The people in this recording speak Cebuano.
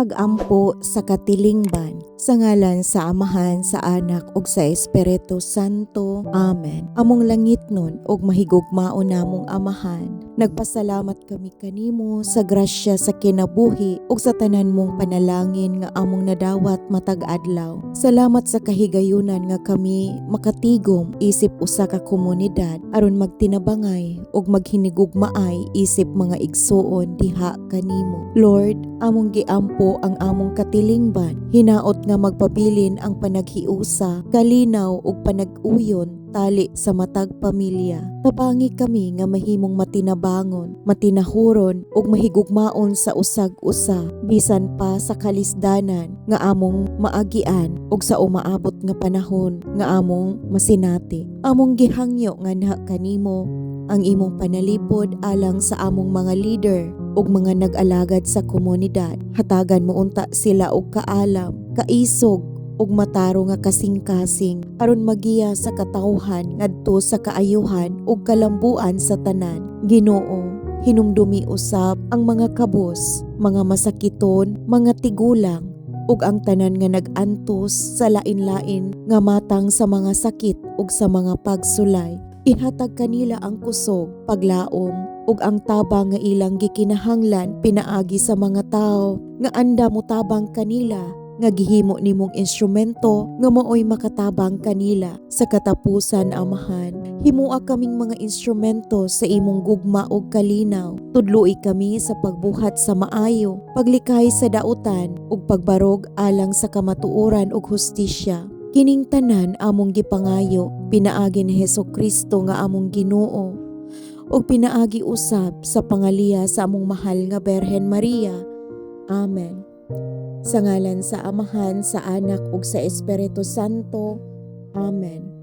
Pag-ampo sa katilingban. Sa ngalan sa Amahan, sa Anak ug sa Espiritu Santo. Amen. Among langitnon ug mahigugmaon namong Amahan, nagpasalamat kami kanimo sa grasya sa kinabuhi ug sa tanan mong panalangin nga among nadawat matag adlaw. Salamat sa kahigayunan nga kami makatigom isip usa ka komunidad aron magtinabangay ug maghinigugmaay isip mga igsuon diha kanimo. Lord, among giampo ang among katilingban. Hinaot nga magpabilin ang panaghiusa, kalinaw ug panag-uyon tali sa matag pamilya. Tabangi kami nga mahimong matinabangon, matinahuron ug mahigugmaon sa usag-usa bisan pa sa kalisdanan nga among maagian ug sa umaabot nga panahon nga among masinati. Among gihangyo nganha kanimo ang imong panalipod alang sa among mga leader ug mga nag-alagad sa komunidad. Hatagan mo unta sila og kaalam, kaisog ug matarong nga kasing-kasing aron magiya sa katawhan ngadto sa kaayuhan ug kalambuan sa tanan. Ginoo, hinumdumi usab ang mga kabos, mga masakiton, mga tigulang ug ang tanan nga nag-antos sa lain-lain nga matang sa mga sakit ug sa mga pagsulay. Ihatag kanila ang kusog, paglaom ug ang tabang nga ilang gikinahanglan pinaagi sa mga tawo nga andam motabang kanila nga gihimo nimong instrumento nga maoy makatabang kanila. Sa katapusan, Amahan, himoa kaming mga instrumento sa imong gugma ug kalinaw. Tudloi kami sa pagbuhat sa maayo, paglikay sa dautan ug pagbarog alang sa kamatuoran ug hustisya. Kining tanan among gipangayo pinaagi ni Hesu Kristo nga among Ginoo ug pinaagi usab sa pangaliya sa among mahal nga Berhen Maria. Amen. Sa ngalan sa Amahan, sa Anak ug sa Espiritu Santo. Amen.